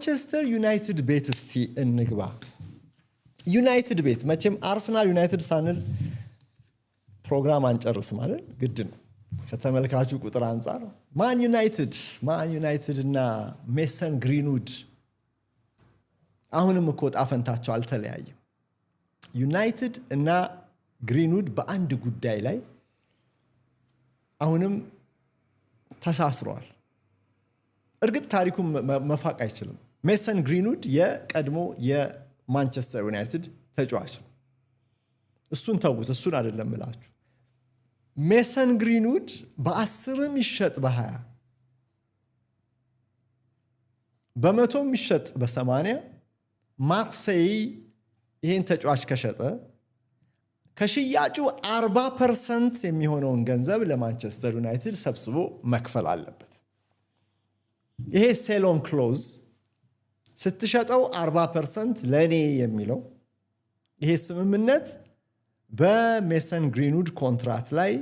ማንቸስተር ዩናይትድ ቤት እስቲ እንግባ። ዩናይትድ ቤት መቼም አርሰናል ዩናይትድ ሳንል ፕሮግራም አንጨርስም አይደል? ግድ ነው። ከተመልካቹ ቁጥር አንጻር ማን ዩናይትድ እና ሜሰን ግሪንውድ አሁንም እኮ ዕጣ ፈንታቸው አልተለያየም። ዩናይትድ እና ግሪንውድ በአንድ ጉዳይ ላይ አሁንም ተሳስረዋል። እርግጥ ታሪኩን መፋቅ አይችልም። ሜሰን ግሪንውድ የቀድሞ የማንቸስተር ዩናይትድ ተጫዋች ነው። እሱን ተዉት፣ እሱን አይደለም እላችሁ። ሜሰን ግሪንውድ በ10ም ይሸጥ በ20፣ በ100ም ይሸጥ በ80፣ ማርሴይ ይሄን ተጫዋች ከሸጠ ከሽያጩ 40% የሚሆነውን ገንዘብ ለማንቸስተር ዩናይትድ ሰብስቦ መክፈል አለበት። ይሄ sell-on clause፣ ስትሸጠው 40% ለእኔ የሚለው ይሄ ስምምነት በሜሰን ግሪንውድ ኮንትራት ላይ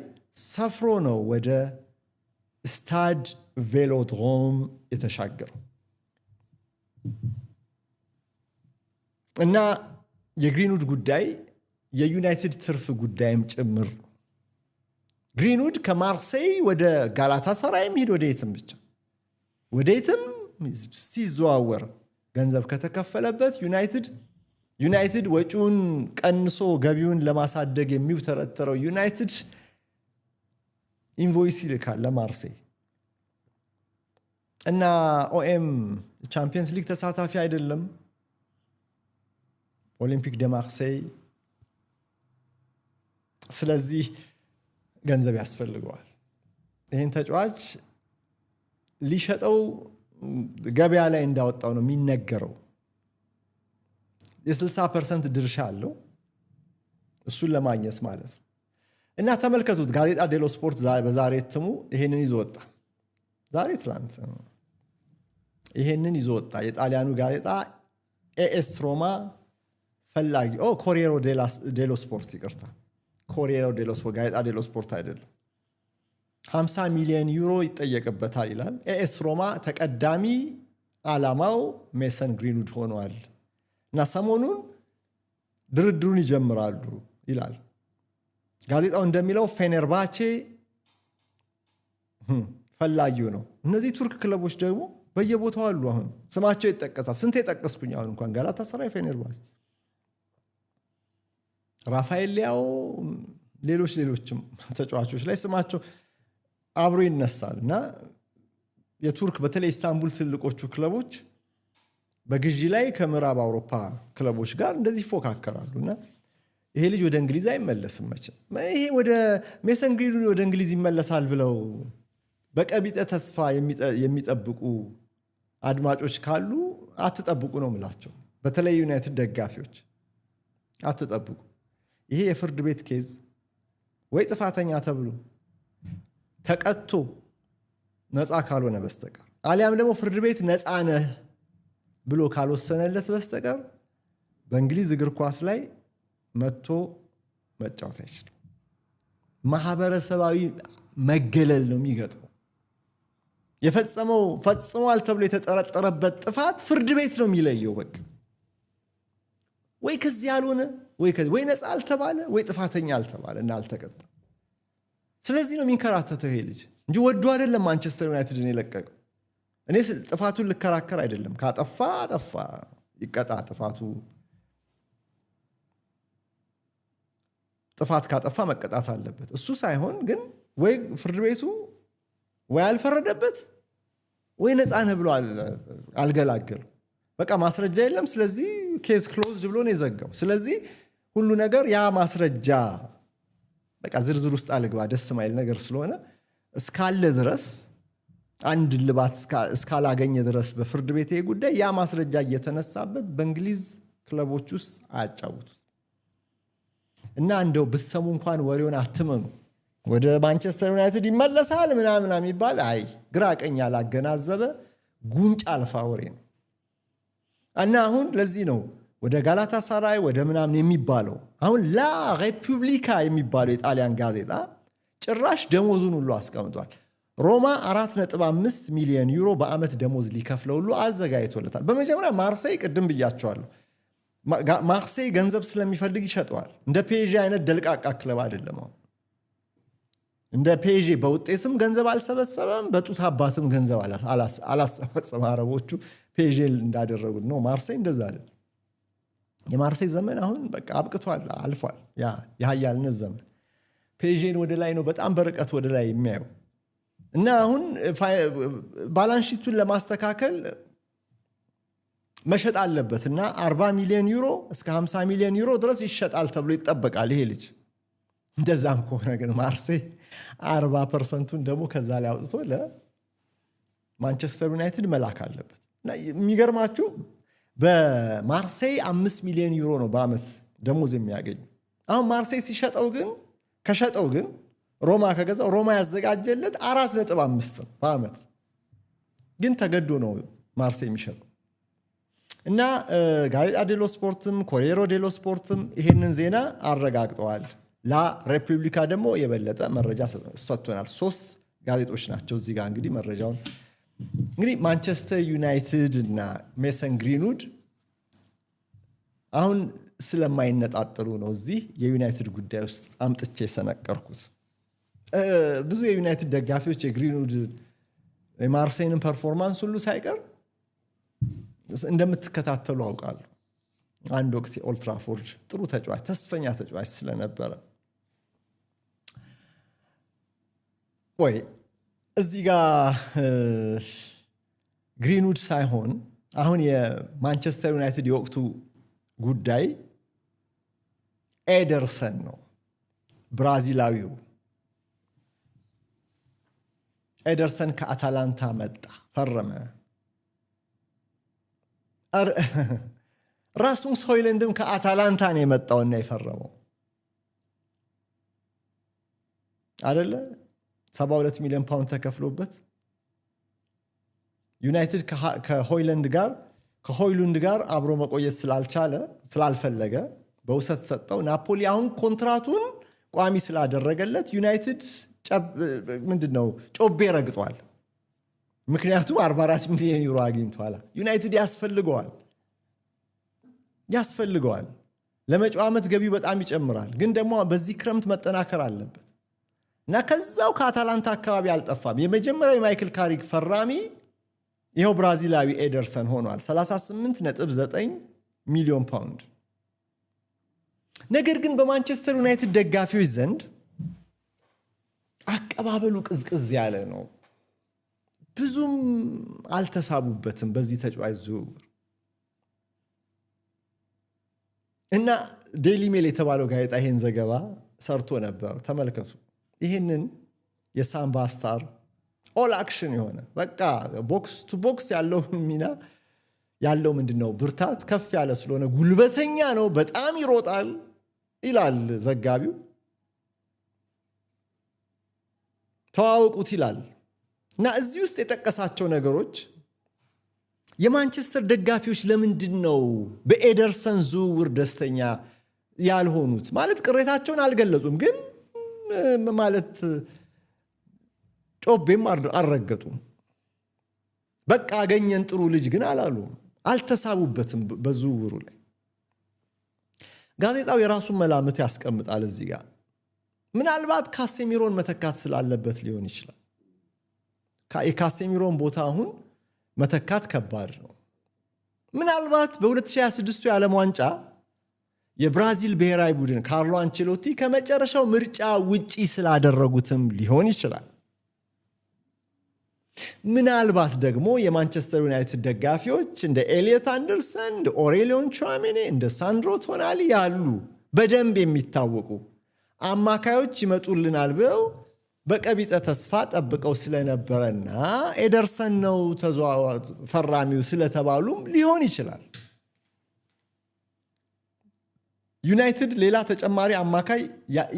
ሰፍሮ ነው ወደ ስታድ ቬሎድሮም የተሻገረው። እና የግሪንውድ ጉዳይ የዩናይትድ ትርፍ ጉዳይም ጭምር ነው። ግሪንውድ ከማርሴይ ወደ ጋላታ ሰራይም ሂድ፣ ወደ የትም ብቻ ወደ የትም ሲዘዋወር ገንዘብ ከተከፈለበት ዩናይትድ ወጪውን ቀንሶ ገቢውን ለማሳደግ የሚውተረተረው ዩናይትድ invoice ይልካል ለማርሴይ። እና ኦኤም ቻምፒየንስ ሊግ ተሳታፊ አይደለም። ኦሊምፒክ ደ ማርሴይ ስለዚህ ገንዘብ ያስፈልገዋል። ይህን ተጫዋች ሊሸጠው ገበያ ላይ እንዳወጣው ነው የሚነገረው። የ60% ድርሻ አለው፣ እሱን ለማግኘት ማለት ነው። እና ተመልከቱት፣ ጋዜጣ ዴሎ ስፖርት በዛሬ እትሙ ይሄንን ይዞ ወጣ። ዛሬ ትላንት ይሄንን ይዞ ወጣ። የጣሊያኑ ጋዜጣ ኤኤስ ሮማ ፈላጊ፣ ኦ ኮሪየሮ ዴሎ ስፖርት፣ ይቅርታ፣ ኮሪየሮ ዴሎ ስፖርት፣ ጋዜጣ ዴሎ ስፖርት አይደለም። 50 ሚሊዮን ዩሮ ይጠየቅበታል ይላል። ኤኤስ ሮማ ተቀዳሚ ዓላማው ሜሰን ግሪንውድ ሆኗል እና ሰሞኑን ድርድሩን ይጀምራሉ ይላል። ጋዜጣው እንደሚለው ፌኔርባቼ ፈላጊው ነው። እነዚህ ቱርክ ክለቦች ደግሞ በየቦታው አሉ። አሁን ስማቸው ይጠቀሳል። ስንት የጠቀስኩኝ አሁን እንኳን ጋላታ ሰራይ፣ ፌኔርባቼ፣ ራፋኤል ሊያኦ፣ ሌሎች ሌሎችም ተጫዋቾች ላይ ስማቸው አብሮ ይነሳል። እና የቱርክ በተለይ ኢስታንቡል ትልቆቹ ክለቦች በግዢ ላይ ከምዕራብ አውሮፓ ክለቦች ጋር እንደዚህ ይፎካከራሉ። እና ይሄ ልጅ ወደ እንግሊዝ አይመለስም መቼም። ይሄ ወደ ሜሰን ግሪንውድ ወደ እንግሊዝ ይመለሳል ብለው በቀቢጠ ተስፋ የሚጠብቁ አድማጮች ካሉ አትጠብቁ ነው የምላቸው። በተለይ ዩናይትድ ደጋፊዎች አትጠብቁ። ይሄ የፍርድ ቤት case ወይ ጥፋተኛ ተብሎ ተቀጥቶ ነፃ ካልሆነ በስተቀር፣ አሊያም ደግሞ ፍርድ ቤት ነፃ ነህ ብሎ ካልወሰነለት በስተቀር በእንግሊዝ እግር ኳስ ላይ መጥቶ መጫወት አይችልም። ማህበረሰባዊ መገለል ነው የሚገጥመው። የፈጸመው፣ ፈጽሟል ተብሎ የተጠረጠረበት ጥፋት ፍርድ ቤት ነው የሚለየው። በቃ ወይ ከዚህ ያልሆነ፣ ወይ ነፃ አልተባለ ወይ ጥፋተኛ አልተባለ እና አልተቀጣ። ስለዚህ ነው የሚንከራተተው ይሄ ልጅ እንጂ ወዶ አይደለም ማንቸስተር ዩናይትድን የለቀቀው። እኔ ጥፋቱን ልከራከር አይደለም። ካጠፋ አጠፋ፣ ይቀጣ። ጥፋት ካጠፋ መቀጣት አለበት። እሱ ሳይሆን ግን ወይ ፍርድ ቤቱ ወይ አልፈረደበት ወይ ነፃ ነህ ብሎ አልገላገሉ። በቃ ማስረጃ የለም። ስለዚህ case closed ብሎ ነው የዘጋው። ስለዚህ ሁሉ ነገር ያ ማስረጃ፣ በቃ ዝርዝር ውስጥ አልግባ፣ ደስ ማይል ነገር ስለሆነ፣ እስካለ ድረስ፣ አንድ እልባት እስካላገኘ ድረስ በፍርድ ቤት ይሄ ጉዳይ ያ ማስረጃ እየተነሳበት በእንግሊዝ ክለቦች ውስጥ አያጫውቱት። እና እንደው ብትሰሙ እንኳን ወሬውን አትመኑ። ወደ ማንቸስተር ዩናይትድ ይመለሳል ምናምን የሚባል አይ ግራ ቀኝ ያላገናዘበ ጉንጭ አልፋ ወሬ ነው። እና አሁን ለዚህ ነው ወደ ጋላታ ሳራይ ወደ ምናምን የሚባለው። አሁን ላ ሬፑብሊካ የሚባለው የጣሊያን ጋዜጣ ጭራሽ ደሞዙን ሁሉ አስቀምጧል። ሮማ 4.5 ሚሊዮን ዩሮ በዓመት ደሞዝ ሊከፍለው ሁሉ አዘጋጅቶለታል። በመጀመሪያ ማርሴይ ቅድም ብያቸዋለሁ፣ ማርሴይ ገንዘብ ስለሚፈልግ ይሸጠዋል። እንደ ፔዤ አይነት ደልቃቃ ክለብ አይደለም። አሁን እንደ ፔዤ በውጤትም ገንዘብ አልሰበሰበም፣ በጡት አባትም ገንዘብ አላሰባሰበም። አረቦቹ ፔዤ እንዳደረጉት ነው። ማርሴይ እንደዛ አይደለም። የማርሴይ ዘመን አሁን በቃ አብቅቷል፣ አልፏል። ያ የሀያልነት ዘመን ፔዤን ወደ ላይ ነው በጣም በርቀት ወደ ላይ የሚያየው እና አሁን balance sheet ኡን ለማስተካከል መሸጥ አለበት እና 40 ሚሊዮን ዩሮ እስከ 50 ሚሊዮን ዩሮ ድረስ ይሸጣል ተብሎ ይጠበቃል ይሄ ልጅ። እንደዛም ከሆነ ግን ማርሴይ 40% ኡን ደግሞ ከዛ ላይ አውጥቶ ለማንቸስተር ዩናይትድ መላክ አለበት። እና የሚገርማችሁ በማርሴይ 5 ሚሊዮን ዩሮ ነው በዓመት ደሞዝ የሚያገኝ። አሁን ማርሴይ ሲሸጠው ግን ከሸጠው ግን ሮማ ከገዛው ሮማ ያዘጋጀለት 4.5 ነው በዓመት። ግን ተገዶ ነው ማርሴይ የሚሸጠው። እና ጋዜጣ ዴሎ ስፖርትም ኮሬሮ ዴሎ ስፖርትም ይሄንን ዜና አረጋግጠዋል። ላ ሬፑብሊካ ደግሞ የበለጠ መረጃ ሰጥቶናል። 3 ጋዜጦች ናቸው እዚህ ጋር እንግዲህ መረጃውን እንግዲህ ማንቸስተር ዩናይትድ እና ሜሰን ግሪንውድ አሁን ስለማይነጣጠሉ ነው እዚህ የዩናይትድ ጉዳይ ውስጥ አምጥቼ የሰነቀርኩት። ብዙ የዩናይትድ ደጋፊዎች የግሪንውድ የማርሴይንን performance ሁሉ ሳይቀር እንደምትከታተሉ አውቃለሁ። አንድ ወቅት የኦልትራፎርድ ጥሩ ተጫዋች ተስፈኛ ተጫዋች ስለነበረ ወይ እዚህ ጋር ግሪንውድ ሳይሆን አሁን የማንቸስተር ዩናይትድ የወቅቱ ጉዳይ ኤደርሰን ነው። ብራዚላዊው ኤደርሰን ከአታላንታ መጣ፣ ፈረመ። ራስሙስ ሆይሉንድም ከአታላንታ ነው የመጣውና የፈረመው አይደለ? 72 ሚሊዮን ፓውንድ ተከፍሎበት ዩናይትድ ከሆይሉንድ ጋር አብሮ መቆየት ስላልቻለ ስላልፈለገ በውሰት ሰጠው። ናፖሊ አሁን ኮንትራቱን ቋሚ ስላደረገለት ዩናይትድ ምንድነው ጮቤ ረግጧል። ምክንያቱም 44 ሚሊዮን ዩሮ አግኝቷል። ዩናይትድ ያስፈልገዋል። ለመጪው ዓመት ገቢው በጣም ይጨምራል። ግን ደግሞ በዚህ ክረምት መጠናከር አለበት እና ከዛው ከአታላንታ አካባቢ አልጠፋም። የመጀመሪያው የማይክል ካሪክ ፈራሚ ይኸው ብራዚላዊ ኤደርሰን ሆኗል። 38.9 ሚሊዮን ፓውንድ። ነገር ግን በማንቸስተር ዩናይትድ ደጋፊዎች ዘንድ አቀባበሉ ቅዝቅዝ ያለ ነው። ብዙም አልተሳቡበትም በዚህ ተጫዋች ዝውውር። እና ዴይሊ ሜል የተባለው ጋዜጣ ይሄን ዘገባ ሰርቶ ነበር። ተመልከቱ። ይህንን የሳምባ star all action የሆነ በቃ box to box ያለው ሚና ያለው ምንድነው ብርታት ከፍ ያለ ስለሆነ ጉልበተኛ ነው፣ በጣም ይሮጣል ይላል ዘጋቢው። ተዋወቁት ይላል። እና እዚህ ውስጥ የጠቀሳቸው ነገሮች የማንቸስተር ደጋፊዎች ለምንድነው በኤደርሰን ዝውውር ደስተኛ ያልሆኑት? ማለት ቅሬታቸውን አልገለጹም፣ ግን ማለት ጮቤም አልረገጡም። በቃ አገኘን ጥሩ ልጅ ግን አላሉም። አልተሳቡበትም በዝውውሩ ላይ። ጋዜጣው የራሱን መላምት ያስቀምጣል እዚህ ጋር። ምናልባት ካሴሚሮን መተካት ስላለበት ሊሆን ይችላል። የካሴሚሮን ቦታ አሁን መተካት ከባድ ነው። ምናልባት በ2026 የዓለም ዋንጫ የብራዚል ብሔራዊ ቡድን ካርሎ አንቸሎቲ ከመጨረሻው ምርጫ ውጪ ስላደረጉትም ሊሆን ይችላል። ምናልባት ደግሞ የማንቸስተር ዩናይትድ ደጋፊዎች እንደ ኤሊየት አንደርሰን፣ እንደ ኦሬሊዮን ቹዋሜኒ፣ እንደ ሳንድሮ ቶናሊ ያሉ በደንብ የሚታወቁ አማካዮች ይመጡልናል ብለው በቀቢጸ ተስፋ ጠብቀው ስለነበረና ኤደርሰን ነው ፈራሚው ስለተባሉም ሊሆን ይችላል። ዩናይትድ ሌላ ተጨማሪ አማካይ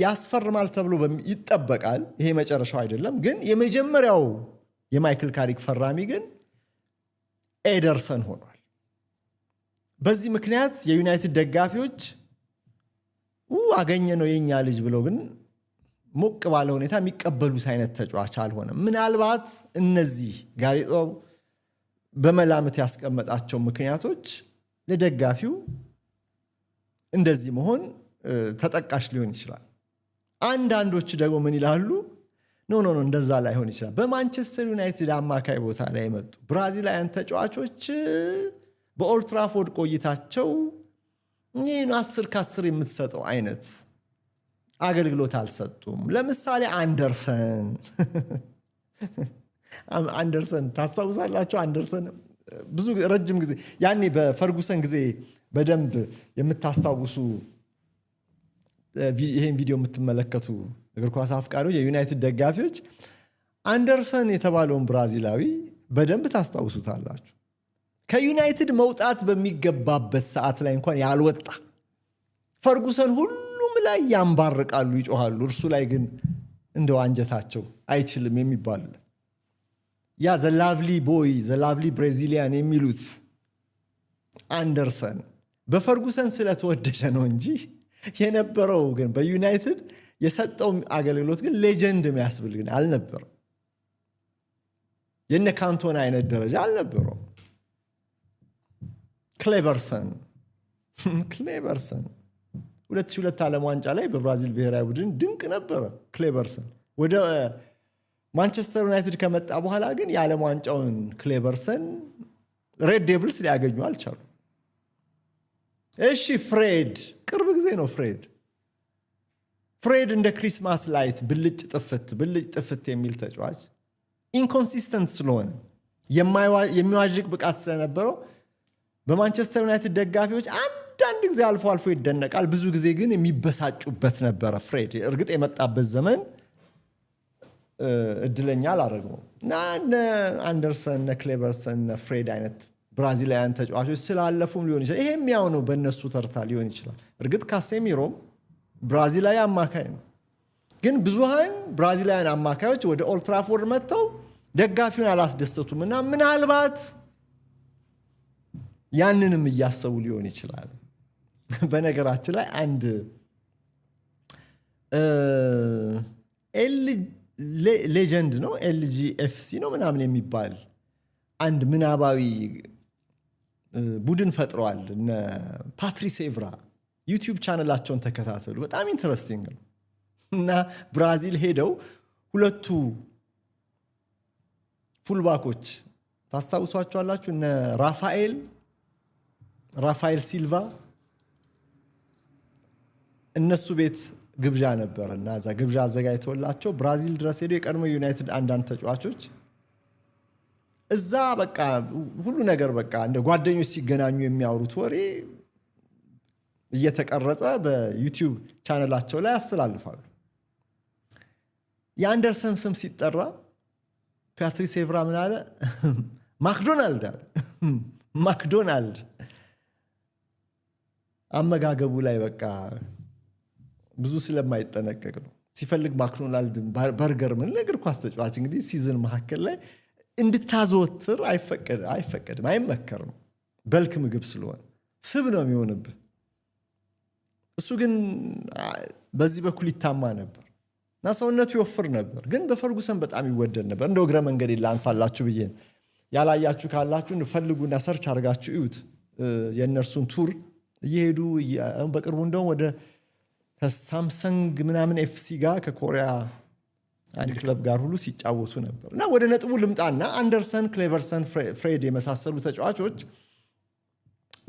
ያስፈርማል ተብሎ ይጠበቃል። ይሄ መጨረሻው አይደለም፣ ግን የመጀመሪያው የማይክል ካሪክ ፈራሚ ግን ኤደርሰን ሆኗል። በዚህ ምክንያት የዩናይትድ ደጋፊዎች አገኘ ነው የኛ ልጅ ብለው ግን ሞቅ ባለ ሁኔታ የሚቀበሉት አይነት ተጫዋች አልሆነም። ምናልባት እነዚህ ጋዜጣው በመላምት ያስቀመጣቸው ምክንያቶች ለደጋፊው እንደዚህ መሆን ተጠቃሽ ሊሆን ይችላል። አንዳንዶቹ ደግሞ ምን ይላሉ? No, no, no፣ እንደዛ ላይሆን ይችላል። በማንቸስተር ዩናይትድ አማካይ ቦታ ላይ የመጡ ብራዚላውያን ተጫዋቾች በኦልትራፎርድ ቆይታቸው ይህን 10 ከ10 የምትሰጠው አይነት አገልግሎት አልሰጡም። ለምሳሌ አንደርሰን ታስታውሳላችሁ? አንደርሰን ብዙ ረጅም ጊዜ ያኔ በፈርጉሰን ጊዜ በደንብ የምታስታውሱ፣ ይሄን ቪዲዮ የምትመለከቱ እግር ኳስ አፍቃሪዎች፣ የዩናይትድ ደጋፊዎች አንደርሰን የተባለውን ብራዚላዊ በደንብ ታስታውሱታላችሁ። ከዩናይትድ መውጣት በሚገባበት ሰዓት ላይ እንኳን ያልወጣ፣ ፈርጉሰን ሁሉም ላይ ያንባርቃሉ፣ ይጮሃሉ። እርሱ ላይ ግን እንደው አንጀታቸው አይችልም የሚባሉለት ያ the lovely boy፣ the lovely Brazilian የሚሉት አንደርሰን በፈርጉሰን ስለተወደደ ነው እንጂ የነበረው ግን በዩናይትድ የሰጠው አገልግሎት ግን legend የሚያስብል ግን አልነበረም። የነ ካንቶና አይነት ደረጃ አልነበረውም። ክሌበርሰን 2002 ዓለም ዋንጫ ላይ በብራዚል ብሔራዊ ቡድን ድንቅ ነበረ። ክሌበርሰን ወደ ማንቸስተር ዩናይትድ ከመጣ በኋላ ግን የዓለም ዋንጫውን ክሌበርሰን Red Devils ሊያገኙ አልቻሉ። እሺ፣ ፍሬድ ቅርብ ጊዜ ነው። ፍሬድ እንደ Christmas light ብልጭ ጥፍት ብልጭ ጥፍት የሚል ተጫዋች inconsistent ስለሆነ፣ የሚዋዥቅ ብቃት ስለነበረው በማንቸስተር ዩናይትድ ደጋፊዎች አንዳንድ ጊዜ አልፎ አልፎ ይደነቃል። ብዙ ጊዜ ግን የሚበሳጩበት ነበረ። ፍሬድ እርግጥ የመጣበት ዘመን እድለኛ አላደረገውም እና እነ አንደርሰን፣ እነ ክሌበርሰን፣ እነ ፍሬድ አይነት ብራዚላውያን ተጫዋቾች ስላለፉም ሊሆን ይችላል። ይሄም ያው ነው፣ በእነሱ ተርታ ሊሆን ይችላል። እርግጥ ካሴሚሮም ብራዚላዊ አማካይ ነው። ግን ብዙሃን ብራዚላውያን አማካዮች ወደ ኦልትራፎርድ መጥተው ደጋፊውን አላስደሰቱም እና ምናልባት ያንንም እያሰቡ ሊሆን ይችላል። በነገራችን ላይ አንድ ኤል legend ነው፣ LGFC ነው ምናምን የሚባል አንድ ምናባዊ ቡድን ፈጥረዋል። እነ ፓትሪስ ኤቭራ YouTube ቻነላቸውን ተከታተሉ። በጣም interesting ነው እና ብራዚል ሄደው ሁለቱ fullback ኦች ታስታውሷቸዋላችሁ? እነ ራፋኤል ሲልቫ እነሱ ቤት ግብዣ ነበረ እና እዛ ግብዣ አዘጋጅተውላቸው ብራዚል ድረስ ሄደው የቀድሞ ዩናይትድ አንዳንድ ተጫዋቾች እዛ በቃ ሁሉ ነገር በቃ እንደ ጓደኞች ሲገናኙ የሚያወሩት ወሬ እየተቀረጸ በ YouTube ቻነላቸው ላይ ያስተላልፋሉ። የአንደርሰን ስም ሲጠራ ፓትሪስ ኤቭራ ምን አለ? ማክዶናልድ አለ። ማክዶናልድ አመጋገቡ ላይ በቃ ብዙ ስለማይጠነቀቅ ነው። ሲፈልግ ማክዶናልድ በርገር ምን ለእግር ኳስ ተጫዋች እንግዲህ season መካከል ላይ እንድታዘወትር አይፈቀድም፣ አይመከርም። Bulk ምግብ ስለሆነ ስብ ነው የሚሆንብህ። እሱ ግን በዚህ በኩል ይታማ ነበር እና ሰውነቱ ይወፍር ነበር። ግን በፈርጉሰን በጣም ይወደድ ነበር። እንደው እግረ መንገድ ላንሳላችሁ ብዬ፣ ያላያችሁ ካላችሁ ፈልጉና search አድርጋችሁ እዩት። የእነርሱን tour እየሄዱ በቅርቡ እንደውም ወደ ከሳምሰንግ ምናምን FC ጋር፣ ከኮሪያ አንድ ክለብ ጋር ሁሉ ሲጫወቱ ነበር። እና ወደ ነጥቡ ልምጣና አንደርሰን፣ ክሌቨርሰን፣ ፍሬድ የመሳሰሉ ተጫዋቾች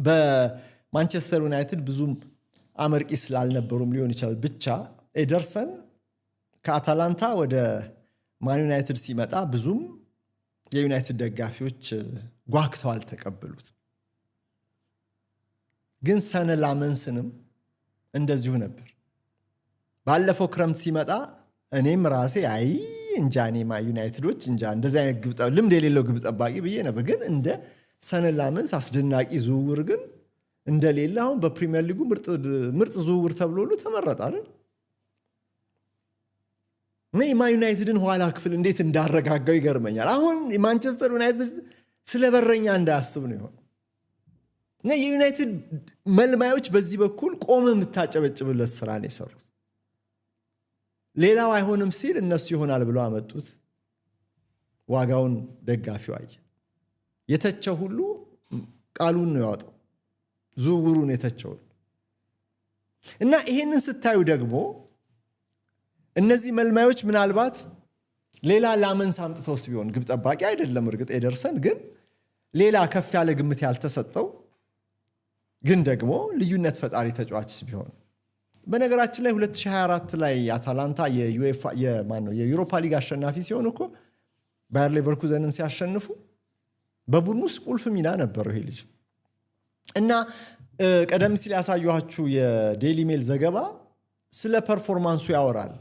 በማንቸስተር ዩናይትድ ብዙም አመርቂ ስላልነበሩም ሊሆን ይችላል። ብቻ ኤደርሰን ከአታላንታ ወደ ማን ዩናይትድ ሲመጣ ብዙም የዩናይትድ ደጋፊዎች ጓግተው አልተቀበሉት። ግን ሰነ ላመንስንም እንደዚሁ ነበር። ባለፈው ክረምት ሲመጣ እኔም ራሴ አይ እንጃ እኔማ ዩናይትዶች እንጃ እንደዚህ አይነት ልምድ የሌለው ግብ ጠባቂ ብዬ ነበር። ግን እንደ ሰነ ላመንስ አስደናቂ ዝውውር ግን እንደሌለ አሁን በፕሪሚየር ሊጉ ምርጥ ዝውውር ተብሎ ሁሉ ተመረጠ አይደል? እኔ የማን ዩናይትድን ኋላ ክፍል እንዴት እንዳረጋጋው ይገርመኛል። አሁን ማንቸስተር ዩናይትድ ስለ በረኛ እንዳያስብ ነው የሆነው። እና የዩናይትድ መልማዮች በዚህ በኩል ቆመ የምታጨበጭብለት ስራ ነው የሰሩት። ሌላው አይሆንም ሲል እነሱ ይሆናል ብለው አመጡት። ዋጋውን ደጋፊው አየ። የተቸው ሁሉ ቃሉን ነው ያወጣው፣ ዝውውሩን የተቸው። እና ይሄንን ስታዩ ደግሞ እነዚህ መልማዮች ምናልባት ሌላ ላመንስ አምጥተውስ ቢሆን፣ ግብ ጠባቂ አይደለም እርግጥ ኤደርሰን፣ ግን ሌላ ከፍ ያለ ግምት ያልተሰጠው ግን ደግሞ ልዩነት ፈጣሪ ተጫዋችስ ቢሆን። በነገራችን ላይ 2024 ላይ አታላንታ የዩኤፋ የማን ነው የዩሮፓ ሊግ አሸናፊ ሲሆን እኮ፣ ባየር ሌቨርኩዘንን ሲያሸንፉ በቡድኑ ውስጥ ቁልፍ ሚና ነበረው ይሄ ልጅ። እና ቀደም ሲል ያሳየኋችሁ የዴይሊ ሜል ዘገባ ስለ performance ኡ ያወራል።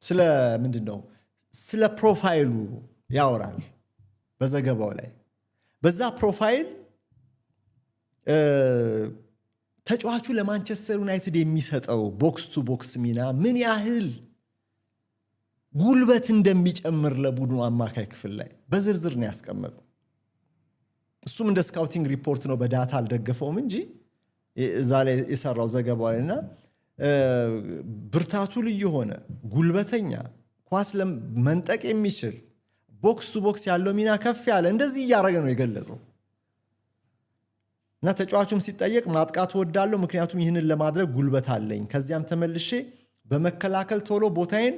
ስለ ምንድን ነው፣ ስለ profile ኡ ያወራል በዘገባው ላይ። በዛ profile ተጫዋቹ ለማንቸስተር ዩናይትድ የሚሰጠው box to box ሚና ምን ያህል ጉልበት እንደሚጨምር ለቡድኑ አማካይ ክፍል ላይ በዝርዝር ነው ያስቀመጠው። እሱም እንደ scouting report ነው፣ በ data አልደገፈውም እንጂ እዛ ላይ የሰራው ዘገባ ላይ። እና ብርታቱ ልዩ የሆነ፣ ጉልበተኛ፣ ኳስ መንጠቅ የሚችል፣ box to box ያለው ሚና ከፍ ያለ፣ እንደዚህ እያደረገ ነው የገለጸው። እና ተጫዋቹም ሲጠየቅ ማጥቃት እወዳለሁ፣ ምክንያቱም ይህንን ለማድረግ ጉልበት አለኝ። ከዚያም ተመልሼ በመከላከል ቶሎ ቦታዬን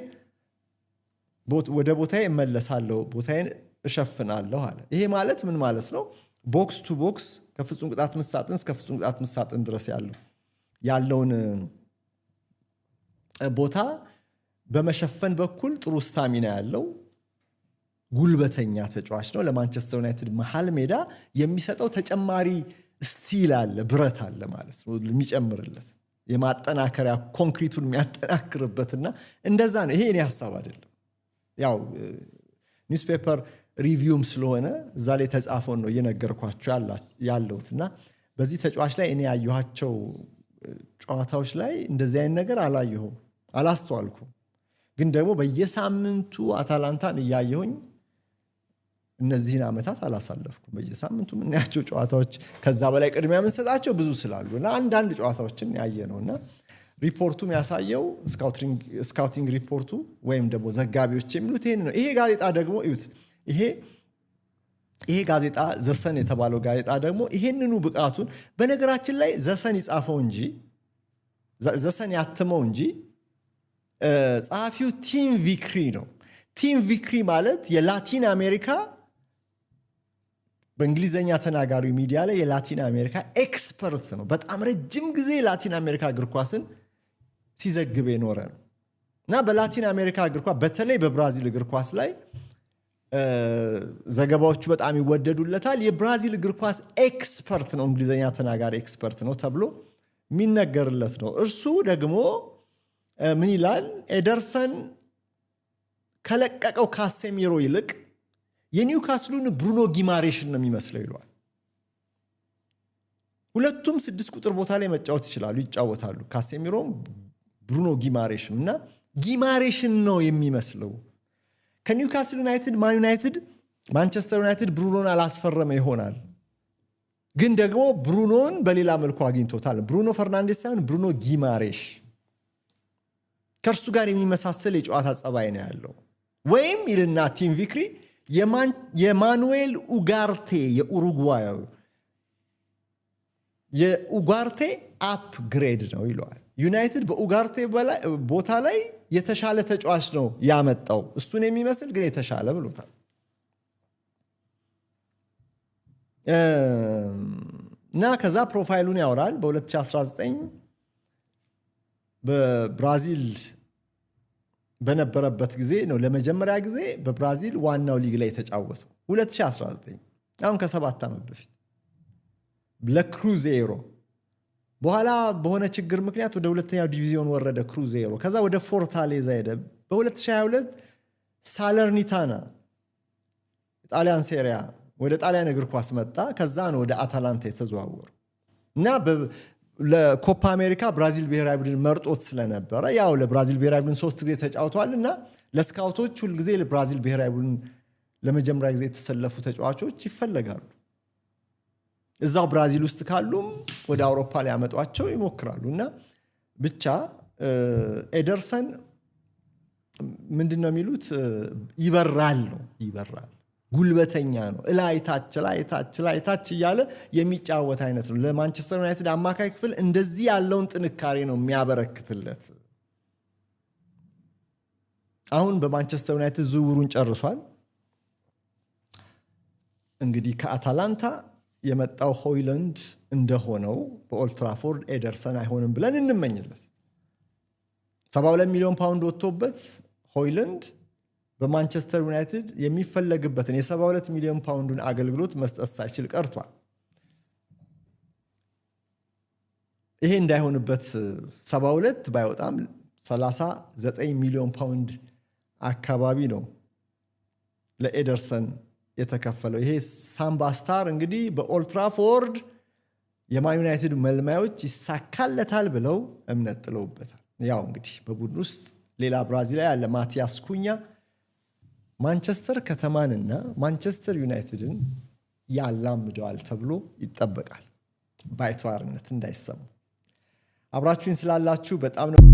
ወደ ቦታዬ እመለሳለሁ፣ ቦታዬን እሸፍናለሁ አለ። ይሄ ማለት ምን ማለት ነው? Box to box ከፍጹም ቅጣት ምት ሳጥን እስከ ፍጹም ቅጣት ምት ሳጥን ድረስ ያለውን ቦታ በመሸፈን በኩል ጥሩ stamina ያለው ጉልበተኛ ተጫዋች ነው። ለማንቸስተር ዩናይትድ መሀል ሜዳ የሚሰጠው ተጨማሪ steel አለ፣ ብረት አለ ማለት ነው የሚጨምርለት፣ የማጠናከሪያ ኮንክሪቱን የሚያጠናክርበትና እንደዛ ነው። ይሄ እኔ ሀሳብ አይደለም። ያው newspaper review ም ስለሆነ እዛ ላይ የተጻፈውን ነው እየነገርኳችሁ ያለሁት። እና በዚህ ተጫዋች ላይ እኔ ያየኋቸው ጨዋታዎች ላይ እንደዚህ አይነት ነገር አላየሁም፣ አላስተዋልኩም። ግን ደግሞ በየሳምንቱ አታላንታን እያየሁኝ እነዚህን ዓመታት አላሳለፍኩም። በየሳምንቱ የምናያቸው ጨዋታዎች ከዛ በላይ ቅድሚያ የምንሰጣቸው ብዙ ስላሉ እና አንዳንድ ጨዋታዎችን ያየ ነው። እና ሪፖርቱ የሚያሳየው፣ scouting report ኡ ወይም ደግሞ ዘጋቢዎች የሚሉት ይሄን ነው። ይሄ ጋዜጣ ደግሞ እዩት። ይሄ ጋዜጣ ዘ ሰን የተባለው ጋዜጣ ደግሞ ይሄንኑ ብቃቱን፣ በነገራችን ላይ ዘ ሰን ይጻፈው እንጂ፣ ዘ ሰን ያትመው እንጂ ጸሐፊው ቲም ቪክሪ ነው። ቲም ቪክሪ ማለት የላቲን አሜሪካ፣ በእንግሊዝኛ ተናጋሪው ሚዲያ ላይ የላቲን አሜሪካ expert ነው። በጣም ረጅም ጊዜ የላቲን አሜሪካ እግር ኳስን ሲዘግብ የኖረ ነው እና በላቲን አሜሪካ እግር ኳስ፣ በተለይ በብራዚል እግር ኳስ ላይ ዘገባዎቹ በጣም ይወደዱለታል። የብራዚል እግር ኳስ expert ነው፣ እንግሊዝኛ ተናጋሪ expert ነው ተብሎ የሚነገርለት ነው። እርሱ ደግሞ ምን ይላል? ኤደርሰን ከለቀቀው ካሴሚሮ ይልቅ የኒውካስሉን ብሩኖ ጊማሬሽን ነው የሚመስለው ይለዋል። ሁለቱም 6 ቁጥር ቦታ ላይ መጫወት ይችላሉ፣ ይጫወታሉ። ካሴሚሮም ብሩኖ ጊማሬሽም። እና ጊማሬሽን ነው የሚመስለው። ከኒውካስል ዩናይትድ ማን ዩናይትድ ማንቸስተር ዩናይትድ ብሩኖን አላስፈረመ ይሆናል፣ ግን ደግሞ ብሩኖን በሌላ መልኩ አግኝቶታል። ብሩኖ ፈርናንዴስ ሳይሆን ብሩኖ ጊማሬሽ ከእርሱ ጋር የሚመሳሰል የጨዋታ ጸባይ ነው ያለው። ወይም ይልና ቲም ቪክሪ የማኑኤል ኡጋርቴ፣ የኡሩጓያዊ የኡጋርቴ upgrade ነው ይለዋል። ዩናይትድ በኡጋርቴ ቦታ ላይ የተሻለ ተጫዋች ነው ያመጣው፣ እሱን የሚመስል ግን የተሻለ ብሎታል። እና ከዛ profile ኡን ያወራል። በ2019 በብራዚል በነበረበት ጊዜ ነው ለመጀመሪያ ጊዜ በብራዚል ዋናው ሊግ ላይ የተጫወተው፣ 2019፣ አሁን ከ7 ዓመት በፊት ለክሩዜሮ። በኋላ በሆነ ችግር ምክንያት ወደ ሁለተኛው ዲቪዚዮን ወረደ ክሩዜሮ። ከዛ ወደ ፎርታሌዛ ሄደ። በ2022 ሳለርኒታና፣ ጣሊያን ሴሪያ፣ ወደ ጣሊያን እግር ኳስ መጣ። ከዛ ነው ወደ አታላንታ የተዘዋወሩ። እና ለኮፓ አሜሪካ ብራዚል ብሔራዊ ቡድን መርጦት ስለነበረ፣ ያው ለብራዚል ብሔራዊ ቡድን ሶስት ጊዜ ተጫውቷል እና ለስካውቶች ሁልጊዜ ለብራዚል ብሔራዊ ቡድን ለመጀመሪያ ጊዜ የተሰለፉ ተጫዋቾች ይፈለጋሉ። እዛው ብራዚል ውስጥ ካሉም ወደ አውሮፓ ሊያመጧቸው ይሞክራሉ። እና ብቻ ኤደርሰን ምንድን ነው የሚሉት? ይበራል ነው ይበራል። ጉልበተኛ ነው። እላይ ታች ላይ ታች ላይ ታች እያለ የሚጫወት አይነት ነው። ለማንቸስተር ዩናይትድ አማካይ ክፍል እንደዚህ ያለውን ጥንካሬ ነው የሚያበረክትለት። አሁን በማንቸስተር ዩናይትድ ዝውውሩን ጨርሷል። እንግዲህ ከአታላንታ የመጣው ሆይለንድ እንደሆነው በኦልትራፎርድ ኤደርሰን አይሆንም ብለን እንመኝለት። 72 ሚሊዮን ፓውንድ ወጥቶበት ሆይለንድ በማንቸስተር ዩናይትድ የሚፈለግበትን የ72 ሚሊዮን ፓውንዱን አገልግሎት መስጠት ሳይችል ቀርቷል። ይሄ እንዳይሆንበት 72 ባይወጣም 39 ሚሊዮን ፓውንድ አካባቢ ነው ለኤደርሰን የተከፈለው። ይሄ ሳምባ star እንግዲህ በኦልትራፎርድ የማን ዩናይትድ መልማዮች ይሳካለታል ብለው እምነት ጥለውበታል። ያው እንግዲህ በቡድን ውስጥ ሌላ ብራዚላዊ ያለ ማቲያስ ኩኛ ማንቸስተር ከተማንና ማንቸስተር ዩናይትድን ያላምደዋል ተብሎ ይጠበቃል። ባይተዋርነት እንዳይሰሙ። አብራችሁኝ ስላላችሁ በጣም ነው።